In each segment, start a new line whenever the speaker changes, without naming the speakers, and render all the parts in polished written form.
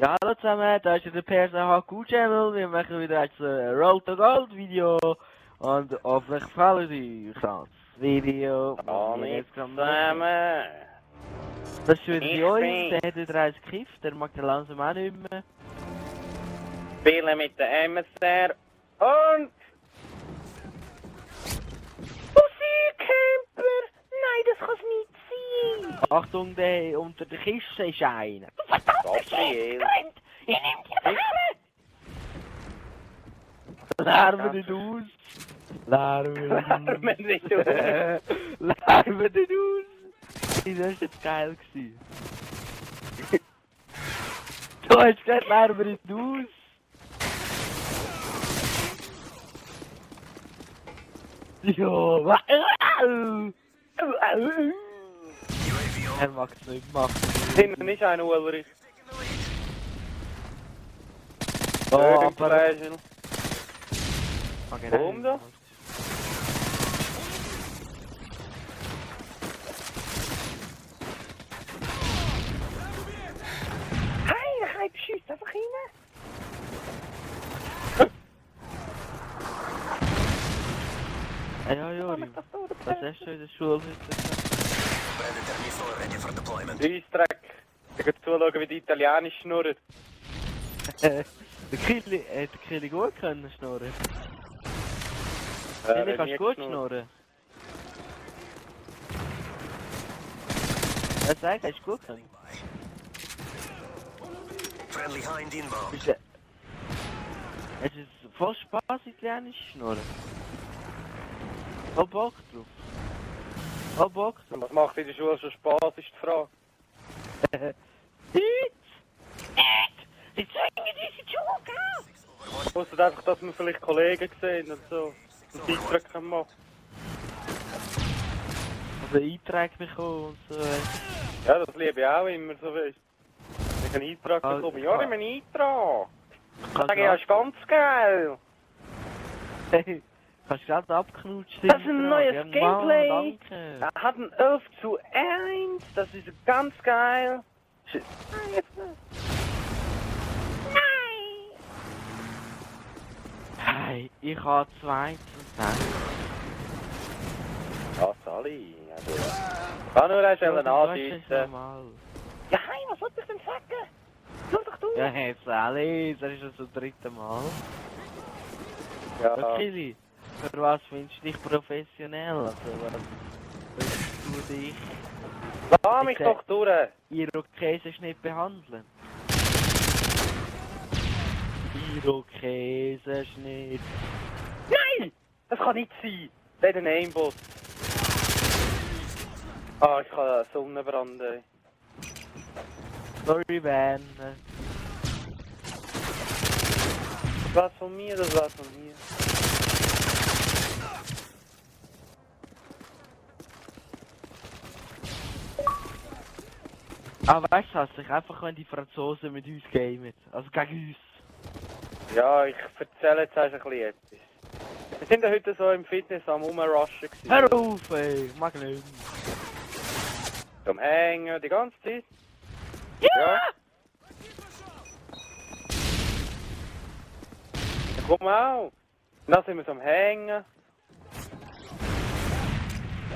Ja, hallo zusammen, da ist der PSHQ Channel. Wir machen wieder jetzt ein Roll to Gold Video. Und hoffentlich gefällt euch das Video.
Zusammen.
Das ist wieder bei uns, der hat wieder eins gekifft, der mag den langsam auch nicht mehr.
Spielen mit der MSR und... Musikcamper! Nein, das kann es nicht sein!
Achtung, der unter der Kiste ist einer.
Du verdammte Scheiße! Ihr nehmt die Beine!
Lärmen nicht aus! Lärmen nicht aus! Lärmen nicht aus! Das war jetzt geil gewesen. Du hast gesagt, lärmen nicht aus! Ja, er mag es nicht machen.
Hinten ist einer, Ulrich.
Oh, aber...
Warum da? Hey, der Hype schießt einfach rein.
Ja, Juri, was hast du in der Schule heute?
Dreck. Ich kann zuschauen, wie die Italienisch schnurren.
Der Kili gut können schnurren. Kili, kannst du gut schnurren? Was sagst du, hast du gut können? Es ist voll Spaß, Italienisch schnurren. Voll Bock drauf. Voll Bock drauf.
Was macht in der Schule schon Spaß, ist die Frage. Sie zwingen diese Schule, gell? Ich wusste einfach, dass wir vielleicht Kollegen sehen und so. Und Beitrag können machen.
Also Einträge bekommen und so.
Ja, das liebe ich auch immer, so weißt du. Ich einen Eintrag bekommen. Ja, nimm einen Eintrag. Ich sage, ja, ist ganz geil.
Hey, kannst du gerade abknutschen?
Das ist ein neues
ja,
Gameplay.
Mann, danke.
Er hat ein 11:1. Das ist ganz geil. Nein, jetzt nicht.
Hey, ich habe 2 zu 10.
Ja, Sally. Kann nur eine Stelle andeuten. Ja, hey, was soll ich denn sagen? Schau doch du.
Ja, hey, Sally, das ist schon das 3. Mal.
Ja.
Kili, für was findest du dich professionell? Also, was willst du dich
Lass mich doch durch.
Irokesenschnitt behandeln? Irokesenschnitt.
Nein! Das kann nicht sein. Der ist ein Aimbot. Ah, ich kann Sonnenbrand.
Sorry, Van.
Das war's von mir, das war's von mir.
Ah, weißt du, hasse ich einfach, wenn die Franzosen mit uns gamen. Also gegen uns.
Ja, ich erzähle jetzt erst ein bisschen etwas. Wir sind ja heute so im Fitness am Rumrushen gewesen.
Hör auf, ey, ich mag nicht.
Zum Hängen, die ganze Zeit.
Ja!
Ja, komm auch. Und dann sind wir so am Hängen.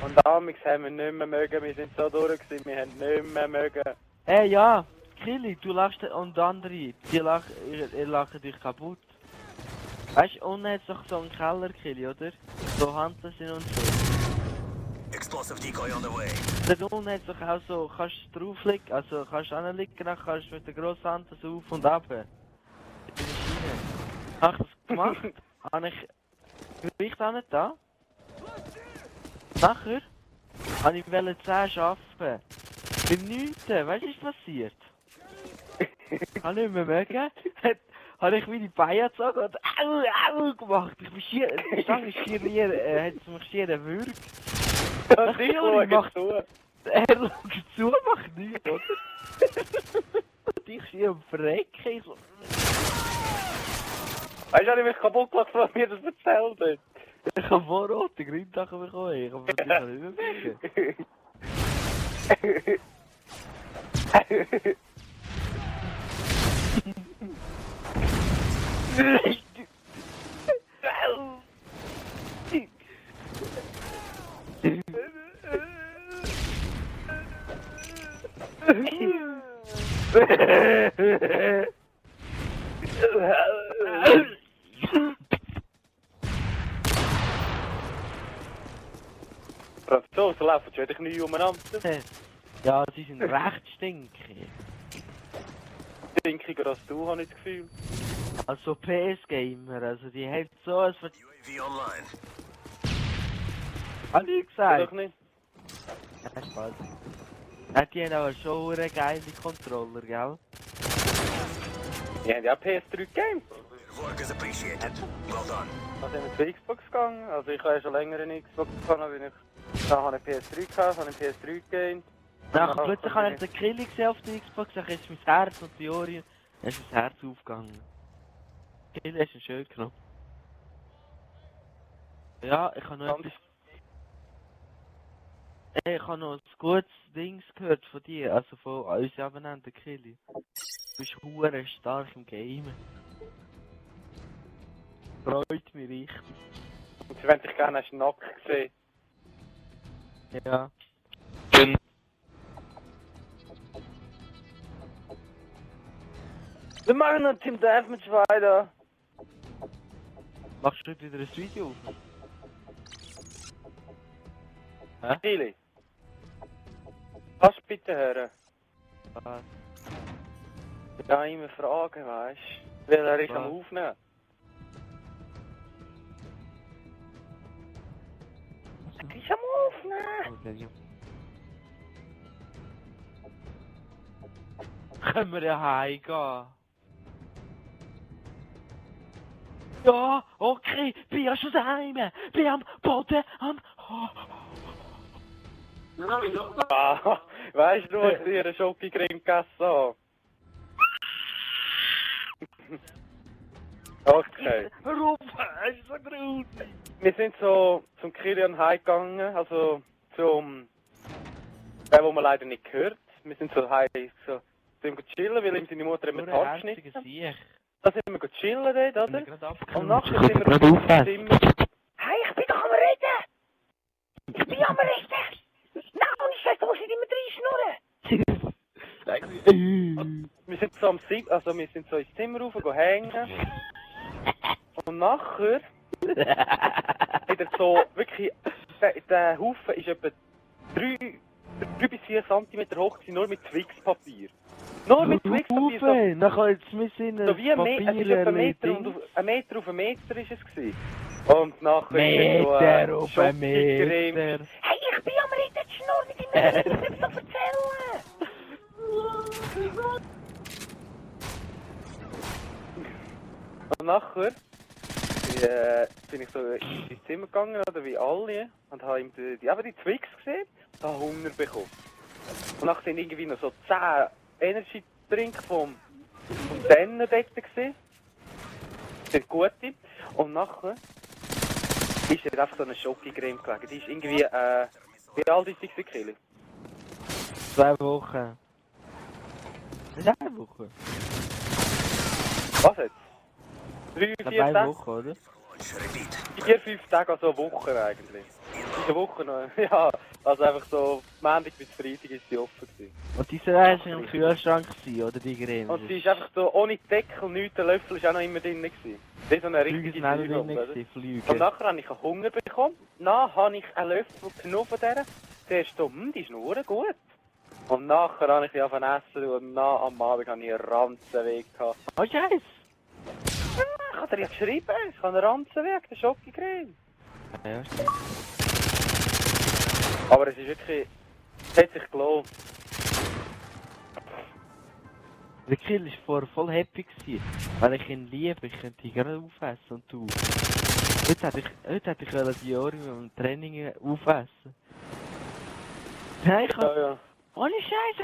Und damals haben wir nicht mehr mögen, wir sind so durch gewesen, wir haben nicht mehr mögen.
Hey, ja, Kili, du lachst und andere, ihr lacht dich kaputt. Weißt du, unten hat es doch so einen Keller, Kili, oder? So Hanteln sind und so.
Explosive decoy on the way.
Da unten hat es doch auch so, kannst du drauflegen, also kannst du anliegen, dann kannst du mit der grossen Hand so auf und ab. In die Schiene. Habe ich das gemacht? Habe ich Gewicht auch nicht da? Nachher habe ich 10 arbeiten. Beim 9. Weißt du, was ist passiert? Habe nicht mehr mögen. Habe ich meine Beine gezogen und au gemacht. Ich bin schier, die Stange ist schier nie, hat es mich schier erwürgt. Natürlich macht er schaut zu, macht nichts, oder? Und ich schier am Verrecken. Ich so...
Weißt du, ich mich kaputt gemacht, was mir das erzählt hat?
Ich habe vor rote Gründachen bekommen, ich habe dich nicht mehr mögen.
So laufen sie wieder Knie umeinander.
Ja, sie sind recht stinkig.
Stinkiger als du, habe ich das Gefühl.
Also PS-Gamer, also die hat so ein
UAV online.
Hab ich
Ja,
gesagt?
doch nicht.
Ja, Spaß. Ja, die haben aber schon eine geile Controller, gell?
Die haben ja auch PS3 Games.
Work is appreciated. Well done.
Also sind wir zur Xbox gegangen. Also ich habe ja schon länger eine Xbox gehabt, dann habe ich PS3 gehabt, habe ich PS3 gegamed.
Nachher plötzlich habe ich den Kill gesehen auf der Xbox, sag jetzt mein Herz und die Ohren, dann ist mein Herz aufgegangen. Kill hast du schön genommen. Ja, ich habe noch etwas... Ich habe noch ein gutes Ding gehört von dir, also von uns Abonnenten, Killy. Du bist hure stark im Game. Freut mich richtig.
Und sie wollen dich gerne als nackt sehen.
Ja.
Wir machen noch Team Deathmatch weiter.
Machst du heute wieder ein Video auf? Hä?
Chili. Kannst du bitte hören?
Was?
Ja, immer fragen, weißt du? Weil er ist
Was?
am Aufnehmen. Er ist am Aufnehmen!
Okay. Können wir ja heimgehen? Ja, okay, bin ja schon daheim. Bin am Boden, am...
Ah, weißt du, was ich dir einen Schokocreme gegessen habe? Okay.
Warum? Es ist so gruselig.
Wir sind so zum Kilian heimgegangen, also zum... Den, wo man leider nicht hört. Wir sind so heim, so... Sind wir chillen, weil ihm seine Mutter mit Haar geschnitten hat. Da sind wir chillen dort, oder? Und nachher sind wir auf dem Zimmer... Hey, ich bin doch am Reden! Ich bin am Reden! Nein, ich weiß, du musst nicht immer reinschnurren! Wir sind so wir sind so ins Zimmer rauf, gehen hängen. Und nachher... hat er so wirklich... Der Haufen ist etwa 3 bis 4 cm hoch, nur mit Twix-Papier. Nur mit Twix-Papier. So,
Nachher jetzt wir sind
so wie es ist etwa 1 Meter und ein Meter auf 1 Meter ist es gewesen. Und nachher ist so
Meter auf einen Meter.
Hey, ich bin am Reden, Schnurr, mit ihm nicht so erzählen! Und nachher bin ich so ins Zimmer gegangen, oder wie alle, und habe ihm die Twix gesehen und habe Hunger bekommen. Und nachher sind irgendwie noch so 10 Energy-Drinks vom Dennen dort gesehen. Das sind gute. Und nachher ist er einfach so eine Schokocreme gelegen. Die ist irgendwie, wie alt ist die Kili?
2 Wochen. 2 Wochen?
Was jetzt? 3, 4
2
Tage?
Wochen, oder?
Repeat.
4, 5 Tage, also eine Woche eigentlich. Diese Woche noch, ja, also einfach so, Montag bis Freitag ist sie offen gewesen.
Und diese war im Kühlschrank gewesen, oder die Creme?
Und sie ist einfach so, ohne Deckel, nichts, der Löffel ist auch noch immer drin gewesen. Das ist so eine richtige
Flüge sind auch
Flügel,
drin
oder?
gewesen, Flüge.
Und nachher habe ich einen Hunger bekommen, dann habe ich einen Löffel genommen von der. Zuerst so, die ist nur gut. Und nachher habe ich die angefangen zu essen und dann am Abend habe ich einen Ranzenweg gehabt.
Oh, Scheiße!
Ich habe dir ja geschrieben, ich habe einen Ranzenweg, der Schokocreme.
Ja, stimmt.
Aber es ist wirklich, es hat sich gelohnt.
Der Kill war vorher voll happy gewesen, weil ich ihn liebe, ich könnte ihn gerade aufessen und du. Heute hätte ich die Ohren im Training aufessen. Nein, ich
Ja, ja.
ohne Scheiße,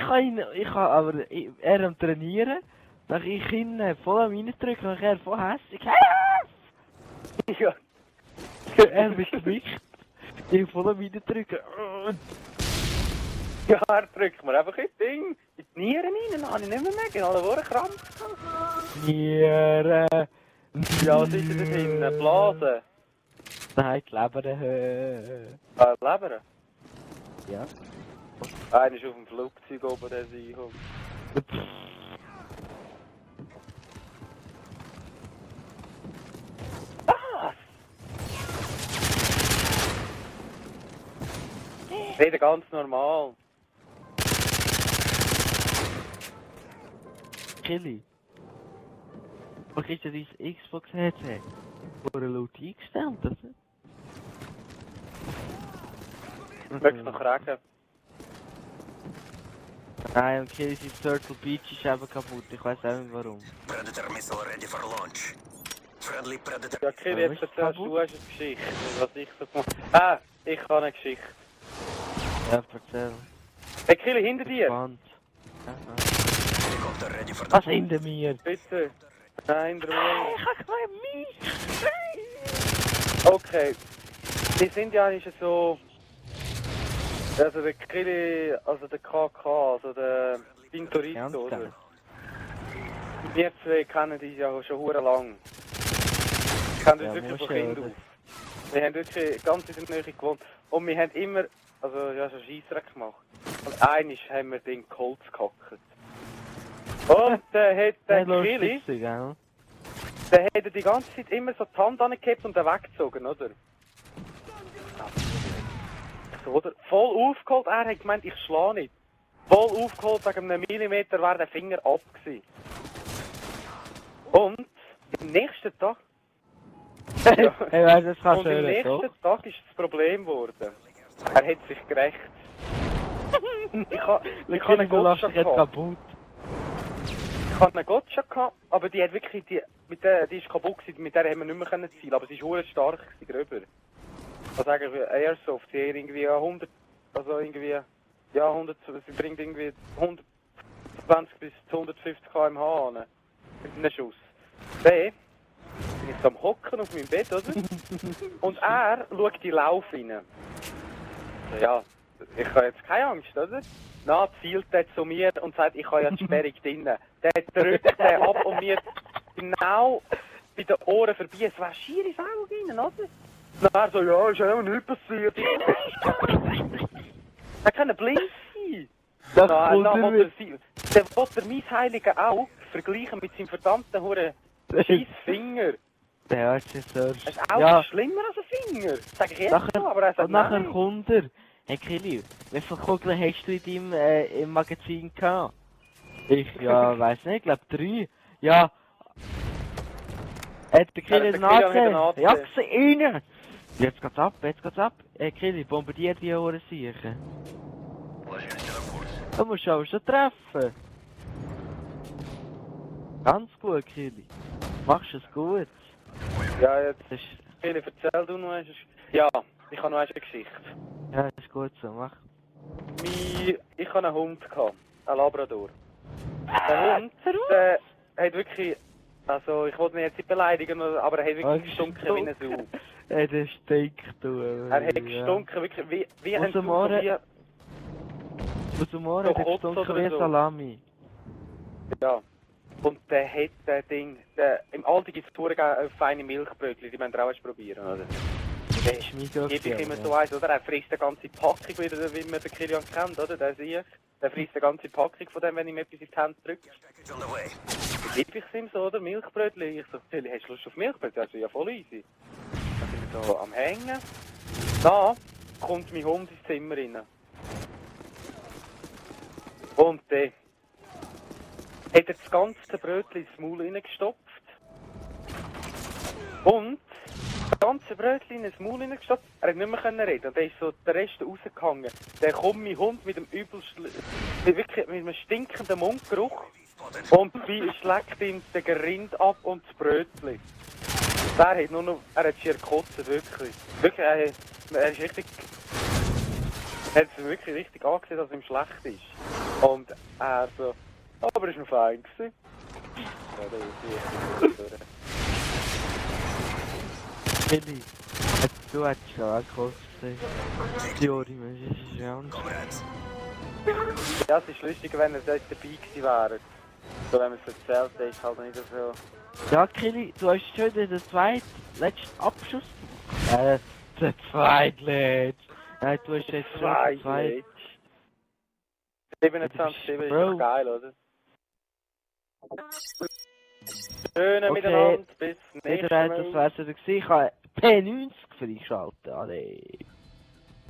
er am Trainieren, dann ich ihn voll am reindrücken und er voll hässlich.
Ja.
Er mit Gewicht, ich voll am reindrücken.
Ja, er drückt mir einfach in das Ding, in die Nieren rein, dann habe ich nicht mehr genau, da war ein Krampf.
Nieren,
Ja, was ist denn da hinten? Blasen?
Nein, die Leber.
Leber?
Ja.
Einer ist auf dem Flugzeug oben, der sich einholt. Was? Rede ganz normal.
Killy. Was ist denn dein Xbox-Headset? Wurde laut eingestellt, oder?
Möchtest du noch regen?
Nein, und Killy, sein Turtle Beach ist eben kaputt. Ich weiß auch nicht warum.
Predator missile ready for launch. Friendly Predator.
Ja, Kiri, jetzt erzählst du eine Geschichte, was ich so gemacht habe. Ich habe eine Geschichte.
Ja, erzähl.
Hey, Kiri, hinter dir!
Spannend.
Helicopter ready for
Was hinter mir?
Bitte. Nein, hinter mir.
Ich hab kein Mich!
Okay. Wir sind ja eigentlich so... Also der Kili, also der KK, also der Pintorito, oder? Wir zwei kennen uns ja schon hure lang. Wir kennen uns wirklich von Kind auf. Wir haben wirklich ganz in der Nähe gewohnt. Und wir haben immer, also ja, schon Scheissdreck gemacht. Und einmal haben wir den Colts gehackt. Und der hat der Kili, der hat die ganze Zeit immer so die Hand angehabt und den weggezogen, oder? So, oder? Voll aufgeholt, er hat gemeint, ich schlage nicht. Voll aufgeholt, wegen einem Millimeter wäre der Finger ab gewesen. Und am nächsten Tag...
Ja. Hey, weißt, das kannst
und am nächsten Tag ist das Problem geworden. Er hat sich gerecht. Ich habe einen Gotcha gehabt. Ich habe einen Gotcha gehabt, aber die hat wirklich, die ist kaputt gewesen, mit der haben wir nicht mehr zielen, aber sie ist hure stark gewesen, also eigentlich Airsoft, sie hat irgendwie 100, also irgendwie, ja 100, sie bringt irgendwie 120 bis 150 km/h an, mit einem Schuss. Der bin ich so am Hocken auf meinem Bett, oder? Und er schaut die Lauf rein. So, ja, ich habe jetzt keine Angst, oder? Dann zielt er zu mir und sagt, ich habe ja die Sperrung drinnen. Der drückt den ab und mir genau bei den Ohren vorbei. Es war schier ins Auge rein, oder? Na, so, ja, ist auch nicht passiert. Er kann blind sein. Dann will er mein heiliges Auge vergleichen mit seinem verdammten Huren Scheissfinger.
Der hat sich so...
Das Auge ist schlimmer als ein Finger. Sag ich jetzt so, aber er sagt
und nachher
nein.
kommt er. Hey Kili, wie viele Kugeln hast du in deinem im Magazin gehabt? Ich, ja, weiss nicht, ich glaube 3. Ja. Hat der Kili den AC? Ja, gesehen! Jetzt geht's ab, jetzt geht's ab. Hey Kili, bombardiert die Ohren sicher. Du musst aber schon treffen. Ganz gut, Kili. Machst es gut.
Ja, jetzt Kili, erzähl du noch eine Geschichte. Ja, ich habe noch eine Geschichte.
Ja, ist gut so, mach.
Ich hatte einen Hund, einen Labrador. Der Hund, der hat wirklich, also ich wollte ihn jetzt nicht beleidigen, aber er hat wirklich gestunken wie eine Sau.
Ja, der stinkt, du.
Er hat gestunken, wirklich wie ein Sau.
Aus dem Ohren hat er gestunken wie Salami.
Ja. Und der hat das Ding, im Aldi gibt es feine Milchbrötchen, die müssen wir auch erst probieren, oder? Der ist gebe ich immer so eins, oder? Er frisst eine ganze Packung wieder, wie man den Kilian kennt, oder? Der sehe ich. Der frisst eine ganze Packung von dem, wenn ich ihm etwas in die Hand drücke. Dann gebe ich es ihm so, oder? Milchbrötchen. Ich so, Kili, hast du Lust auf Milchbrötchen? Also, ja, voll easy. Dann sind wir so am Hängen. Dann kommt mein Hund ins Zimmer rein. Und der hat er das ganze Brötchen ins Maul reingestopft. Und das ganze Brötchen in das Maul reingestopft. Er hat nicht mehr reden. Und dann ist so der Rest rausgehangen. Dann kommt mein Hund mit dem wirklich mit einem stinkenden Mundgeruch. Und schlägt ihm den Gerind ab und das Brötchen. Er hat schier gekotzt, wirklich. Wirklich, er ist richtig... Er hat es wirklich richtig angesehen, dass es ihm schlecht ist. Und er so... Aber es war noch fein gewesen. Ja, das ist richtig.
Kili, du hättest schon auch gekostet. Jori, das ist ja anders.
Ja, es ist lustig, wenn er dort dabei gewesen wäre. So, wenn man es erzählt, ist halt nicht so...
Ja, Kili, du hast schon wieder den letzten Abschuss gemacht. Der zweitletzte. Nein, du hast jetzt schon den zweiten.
27-7 ist doch geil, oder? Schöne miteinander, bis nächstes Mal.
Das wär's wieder gewesen. Ich habe P90 freigeschaltet. Allez.